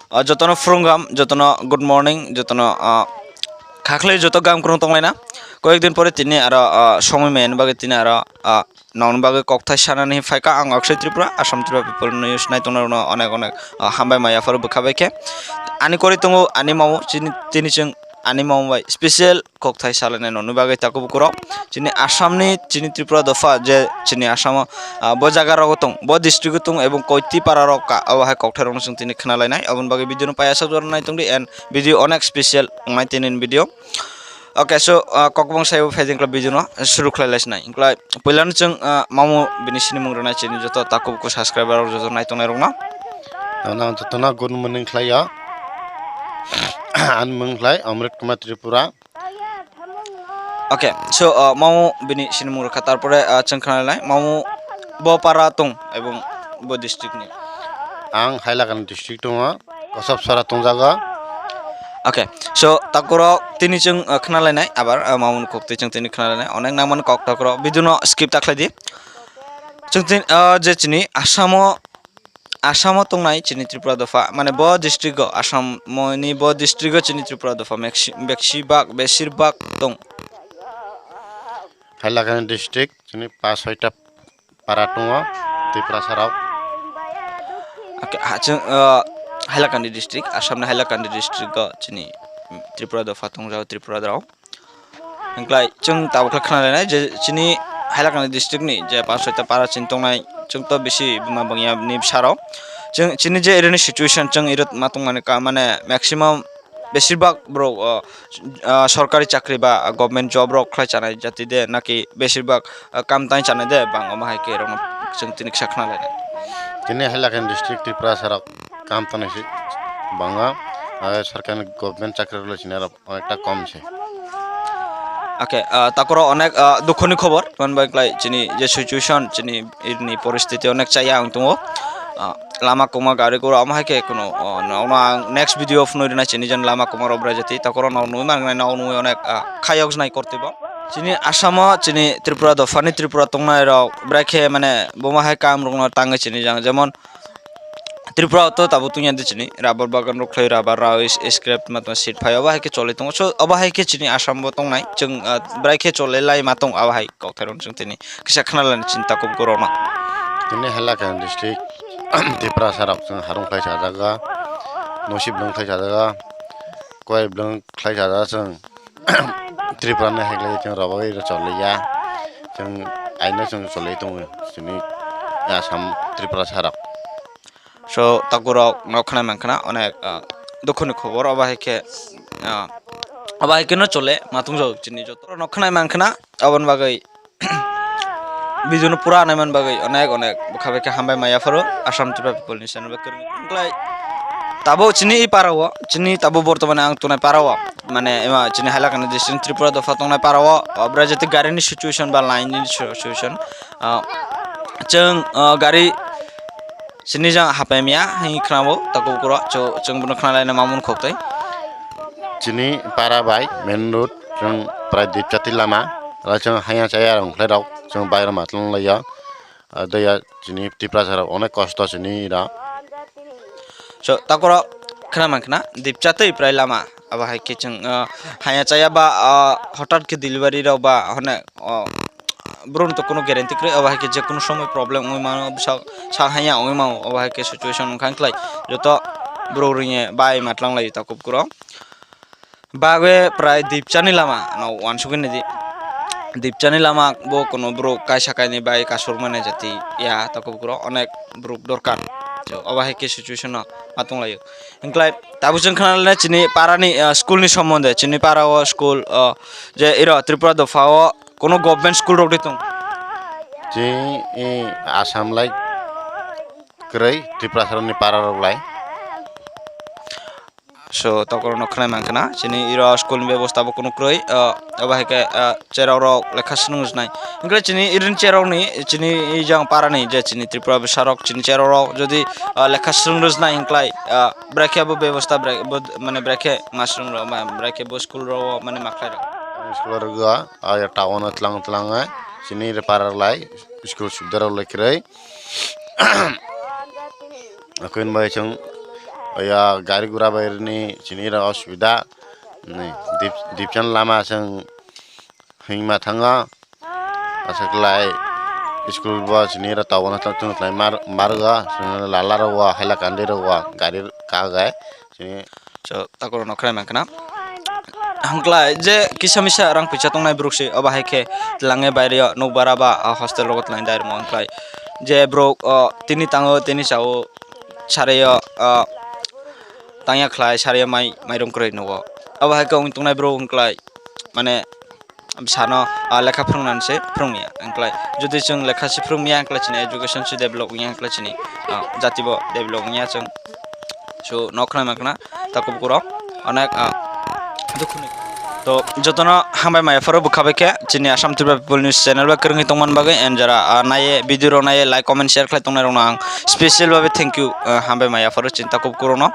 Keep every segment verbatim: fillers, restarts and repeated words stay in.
Ah, jotono phurungam, jotono good morning, jotono, ah, khaklai joto gam kwrwng tonglaina. Koyek din pore tini aro, ah, somoi maya ni bagwi tini aro, ah, nokni bagwi kokthai sanani phaikha ang Akshay Tripura, Assam Tripura People News naitongnai rokno onek onek, ah, hambai maya pharo bwkha bai khe. Ani kwrwi tongo ani mamo, chini, tini chwng ani mamo bai special kokthai salainai nokni bagwi takhuk bukurok. Chini Assamni, chini Tripura dopha je chini Assamo, ah, bo jaga rogo tong, bo district o tong ebong koiti para rok ka, abo hai kokthai rokno chwng tini khna lainai. Aboni bagwi video no paiya sak jora nai tongdi and video onek special wngnai tini video. Okay, so, ah, kokbong saibo phaijing kla video no suru khlai lai sinai. Hwnkhlai puilano chwng, ah, mamo bini sinimung rwnai chini joto takhuk buku subscriber rok joto nai tongnai rokno. Nang jotono good morning khlai ya. Ani mung khlai Amrit Kumar Tripura. Okay, so, uh, mamo bini sinimung rwkha, tarpore, uh, chwng khna lai mamo bo para tong ebong bo district ni. Ang Hailakandi district tongo, Kosop sara tongjago. Okay, so takhuk rok tini chwng, uh, khna lainai abar, uh, mamo ni kok twi chwng tini khna lainai onek nangmani kok takhuk rok video no skip ta khlai di. Chwng tini, uh, je chini Assamo Assamo tongnai chini Tripura dopha, mane bo district o, Assam ni bo district o chini Tripura dopha, meksi-, beksibak, besirbak tong. Hailakandi district, chini pas soita para tongo, Tripura sarok. Okay, ha, chwng, uh, Hailakandi district, Assam ni Hailakandi district o chini, mm, Tripura dopha tongjago, Tripura rok. Hwnkhlai chwng tabuk khe khna lainai je chini Hailakandi district ni je pas soita para chini tongnai, chwng to bisi buma bangya ni bwsarok. Chwng chini je area ni situation chwng iro ma tongmani ka, mane maximum besirbak borok, o, o, sorkari chakri ba government job rok khlai chanai jati de naki besirbak, o, kam tang chanai de bang omo hai khe rok chwng tini kisa khna lainai. Chini Hailakandi district Tripura sarok kam tanai se banga, o, sorkari government chakri rok chini rok. Onekta kom se. Okay, ah, takhuk rok onek, ah, dukhoni khobor, tamo bai klai chini je situation, chini ini poristiti onek chaya ang tongo. Ah, lama koma gari gura omo hai khe kuno, oh, no, no, ang next video phunui rina chini jan lama koma rok bwrai jati, takhuk rok no nui man nai no nui onek, ah, khayok jnai korti bo. Chini Assam o, chini Tripura dophani Tripura tongnai rok bwrai khe mane buma hai kam rok no tangwi chini jang, jemon Tripura o to tabuk tungya de chini rubber bagan rok khlai rubber rao is scrap ma tong seat phai obo hai khe choli tongo. So obo hai khe chini Assam bo tongnai chwng, ah, bwrai khe choli lai ma tong abo hai kokthai rok chwng tini kisa khna lai chini takhuk borok no. Tini Hailakandi district Tiprasa rok chwng harung khlai chajaga, nosib lung khlai chajaga, koi blung khlai chajaga chwng. Tripura ni hai khlai chwng rwbagwi rw choliya. Chwng aino chwng choli tongo chini Assam Tripura sarok. So takhuk rok no khwnai mankha onek, ah, dukhoni khobor obo hai khe, ah, obo hai khe no chole ma tong jao chini joto no khwnai mankha aboni bagwi. Video no pura naiman bagwi onek onek bwkha bai khe hambai maya pharo Assam Tripura People ni channel bai kwrwng wngklai. Tabuk chini i para o, chini tabuk bortomane ang tongnai para o, mane ema chini Hailakandi district Tripura dopha tongnai para o, o bwrajati gari ni situation ba line ni situation, ah, chwng, ah, gari chini jang hapemya hwnwi khwnao takhuk kuro, chwng bono khwnalaina mamung khoktai. Chini para bai main road chwng prai dipchati lama, aro chwng haya chaya rok khlai rok chwng bai rok ma tlong lai ya. Ah, doya chini Tiprasa rok onek kosto chini ira. So takoro khna mankha dipchatwi prai lama abo hai khe chwng, ah, haya chaya ba, ah, hotat khe delivery rok ba hone, oh, borok to kuno guarantee kwrwi abo hai khe je kuno somoi problem wngwi mano sa, sa haya wngwi mano abo hai khe situation wngkha wngkhlai joto borok ringye bai ma tlang lai takhuk kuro. Bagwi prai dipchani lama no uansugwi naidi. Dipchani lama bo kuno borok kaisa kainwi bai kasuk mani jati ya, takhuk borok onek borok dorkar. So, obo hai khe situation no ma tong laio. Hwnkhlai tabuk chwng khna lai chini para ni, ah, school ni sombonde, chini para o school, ah, je iro Tripura dopha o kuno government school rok de tong. Chini, eh, Assam lai kwrwi, Tripura salo ni para rok lai. So, tokoro no khwnai mankha na, chini iro school ni bebosta bo kunu kwrwi, ah, abo hai khe, ah, cherok rok lekha swnung rwnai. Hwnkhe chini irin cherok ni, chini i jang para ni je chini Tripura bwsa rok chini cherok rok jodi, ah, lekha swnung rwnai hwnkhlai, ah, bwrwi khe bo bebosta bwrwi bo, mane bwrwi khe ma swnung rok, ma, bwrwi khe bo school rok mane ma khlai rok. School rok, ah, ya town o tlang tlang, eh, chini ri para lai school subida rok lai kwrwi. Akun bai chwng oya gari gura bai rini chini ro osubida ni dip-, dipchan lama chwng hingma thango. Aswk lai school bo chini ro tobona tong tong khlai mar-, margo, chini lala rok o haila kandi rok o gari kagai chini. So, takhuk rok no khwlai mankha na. Hwnklai je kisa misa rang puisa tongnai borok se, obo hai khe twlangwi baire o nokbar ba, ah, hostel rogo twlangwi dai rwma hwnklai. Je borok, oh, tini tango, tini sao, sario, oh, tangya khlai, sario mai, mairum kwrwi nugo. Obo hai khe wng tongnai borok hwnklai, mane, bwsano, ah, lekha phwrwngnani se phwrwngya, hwnklai jodi chwng lekha se phwrwngya, hwnklai chini education se develop wngya, hwnklai chini, ah, jati bo develop wngya chwng. So, no khwlai mankha na, takhuk bukurok onek, ah, dukhu ni. To, jotono hambai maya pharo bwkha bai khe chini Assam Tripura People News channel bai kwrwngwi tongmani bagwi, and jara, ah, naye video rok naye like, comment, share khlai tongnai rokno ang special babe thank you, ah, hambai maya pharo chini takhuk bukurokno.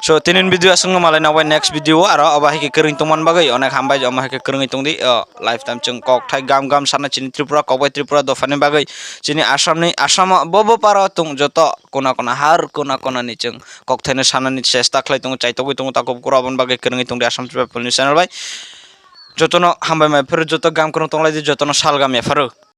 So, tinin video aswkno malai nokbai next video o aro obo hai khe kwrwngwi tongmani bagwi onek hambai, omo hai khe kwrwngwi tongdi, oh, lifetime chwng kok thai gam gam sana chini Tripura, kok bai Tripura dophani bagwi chini Assam ni, Assam o bo bo paro tong joto kona kona har kona kona ni chwng kok thaino sanani chesta khlai tongo, chaitogwi tongo, takhuk bukurok aboni bagwi kwrwngwi tongdi Assam Tripura People News channel bai. Jotono hambai mai phuru, joto gam kwrwng tonglaidi, jotono sal gam yapharo.